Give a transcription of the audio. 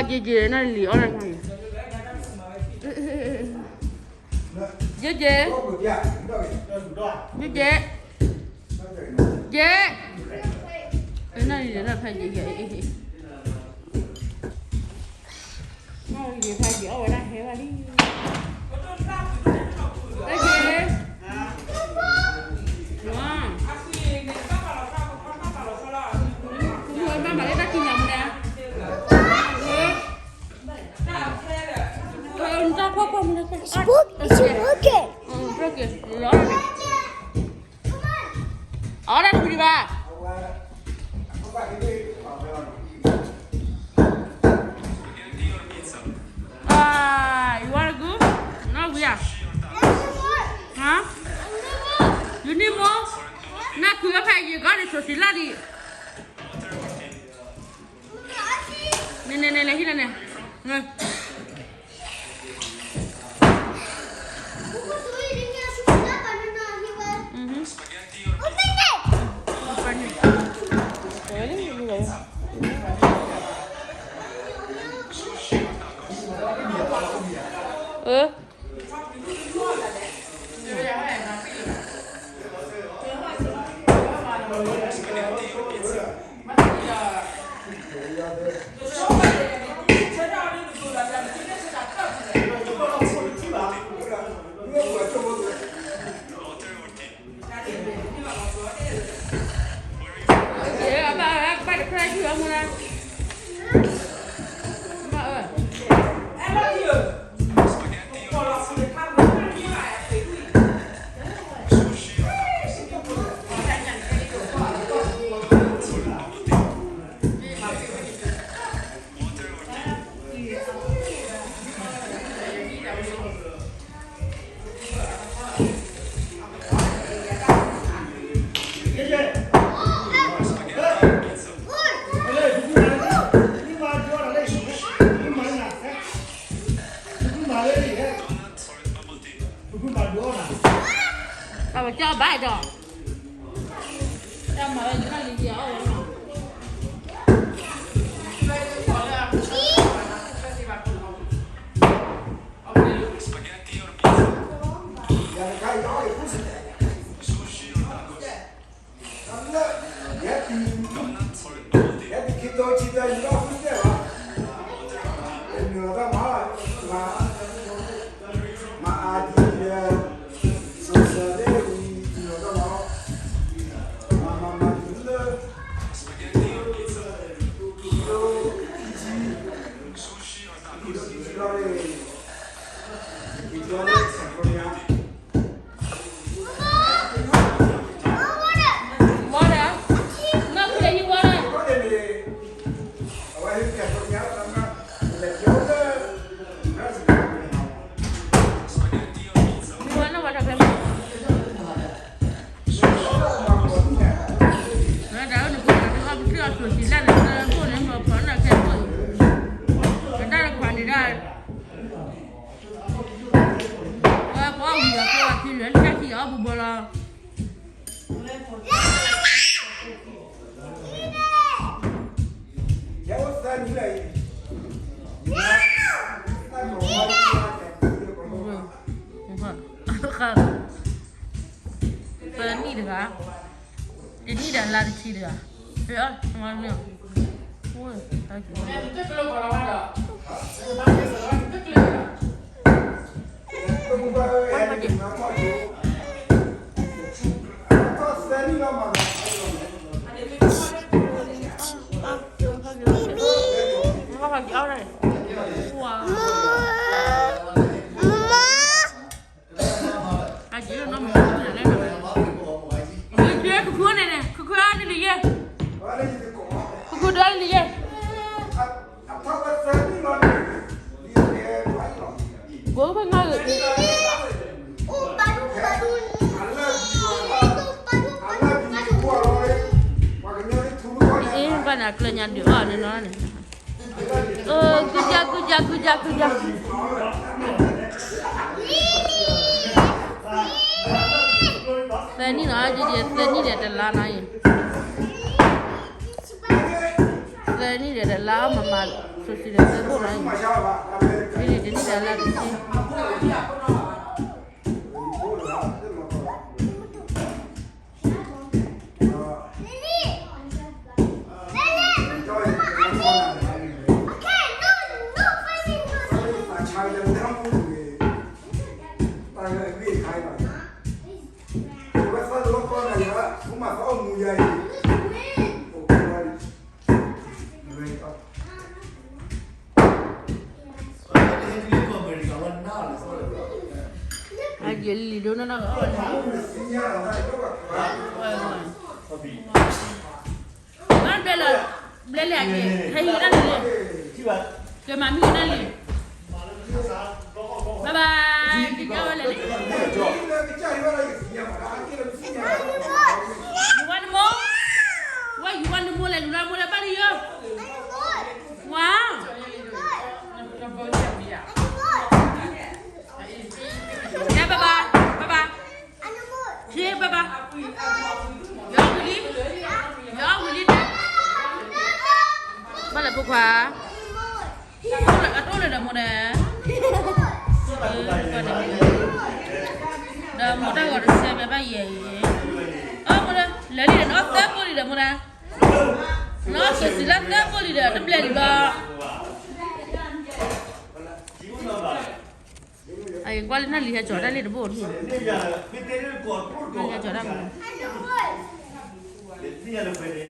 ယဲယဲ နလံၤအီၣ်ဒၣ်ခါန့ၣ်, ယဲယဲ, ယဲယဲ, ယဲ, နလံၤဒီးဖဲယဲယဲ, နလံၤဖဲယဲအီၣ်ဝဲဒၣ်ဟဲဘၣ်လံ. အီၣ်ဒၣ်တပူၤဒံးဘၣ်. Ah, you wanna go? No, we are. Huh? You need more? နခုအဖဲယဂီၢ်န့ၣ် ဆိၣ်စံလၢ်ဒံး. နဲနဲနဲ လဲၤဟံးန့ၣ်န့ၣ်.ပနံၣ်တဂၤ, တနံၣ်ဒီးလါတဆံတဂၤ, မ့ၢ်, အကဲ, ခုခုန့ၣ်န့ၣ်, ခုခုအါန့ၣ်လံယဲ, ခုခုဒၢန့ၣ်လံယဲ, ကိးဖဲငါ, အ့ၣ်, ဘၣ်န့ၣ်အကျၢၤညါဒုးအီၣ်န့ၣ်နီၤန့ၣ်. အၢ, ကုကၢ် ကုကၢ် ကုကၢ် ကုကၢ်. သၢနံၣ်နီၤ, ယဲယဲ သၢနံၣ်ဒီးတလါနီၤအံၤ. သၢနံၣ်ဒီးလါအီၣ်မမၤ စိၤစံၤဒီးသၢဘိၣ်နီၤ, ဖဲန့ၣ်တနံၣ်ဒီးလါတဆံ, အယလံၤဒိနီၢ်နီၢ်, ဘျဲၣ်လၢ, ဘျဲၣ်လၢအက့ၤ ဟဲယံၤဒၣ်လံ, ကမၤမံၤဒၣ်လံ, ဘၣ်ဘၣ်, ကဝဲလဲၣ်လံ, ယူၤဝဲနမိၢ်, ဝဲယူၤဝဲနမိၢ်လဲၣ်, လူၤလၢမိၢ်လၢဘၣ်လံယိၤ, ဝါ, ဘၣ်ဘၣ်, ဘၣ်ဘၣ်, ဘၣ်ဘၣ်, ယီၤဝံၤလံ, ယီၤဝံၤလံ, ဘၣ်လဲၣ်ဖိခွါ, အတိၢ်လၢဒီးမိၢ်ဒီး, ဒီးမိၢ်တၢ်ဂီၤတဆၢမဲာ်ဘၣ်ယဲၢ်အံၤ, အမိၢ်ဒီး လဲၤလံဒီး နီၢ်သၢဘိလံဒီးမိၢ်ဒီး, နီၢ်စိၤစံၤလၢသၢဘိလံဒီး တဘျဲၣ်လံဘၣ်, အကွၢ်လၢနၢ်လံၤဟဲကၠီၤတၢ်လံတဘိၣ်, နၢ်လံၤဟဲကၠီၤတၢ်မး,